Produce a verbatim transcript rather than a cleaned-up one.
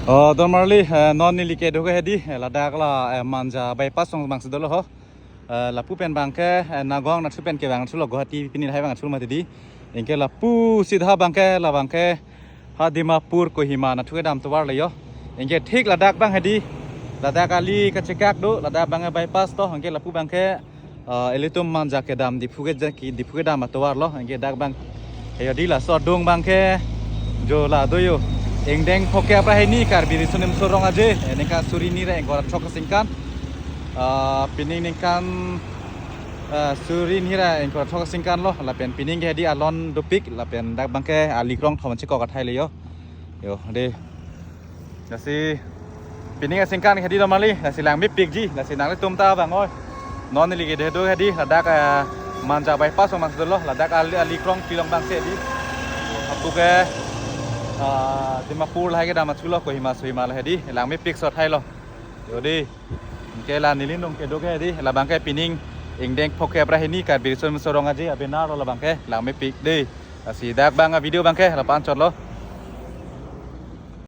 Oh, don marli, eh, non neli kedo ke hedi, eh, ladak la, eh, Manja bypass along bang si dolo ho. Eh, lapu pen bangke, eh, Nagaon anatthu pen kevang thulo, Guwahati pini lahai vang thulo mati di. Anke lapu sidha bangke, la bangke ha Dimapur Kohima anatthu kedam tovar le yo. Anke thik ladak bang hedi, ladak ali kachekak do, ladak bangke bypass to, anke lapu bangke, eh, ilitum Manja kedam Diphu ke, Diphu kedam atovar lo, anke dak bang. He yo di, laso adung bangke jo la do yo. Ingdeng phongkep ra hini Karbi Riso Nimso Rong Aje, eh, ningkan suri hini ra ingkoi ra throk asingkan. Ah, pining ningkan, ah, suri hini ra ingkoi ra throk asingkan lo, lapen pining ke hedi alon dopik, lapen dak bangke ali krong thom chekok athai le yo. Yo, de. Lasi pining asingkan hedi don marli, lasi langmepikji, lasi nanglitum ta bang oi. Non neli kedo hedi, ladak, eh, Manja bypass along bang si dolo, ladak ali, ali krong pilong bang si hedi. Lapu ke, ah, Dimapur lahai kedam thulo, Kohima Sohima la hedi, langmepik so athai lo. Yo di. Anke la neli nung kedo ke hedi, la bangke pining ingdeng phongkep ra hini Karbi Riso Nimso Rong Aje abenar lo, la bangke langmepik de. Lasi dak bang avideo bangke la-an chot lo.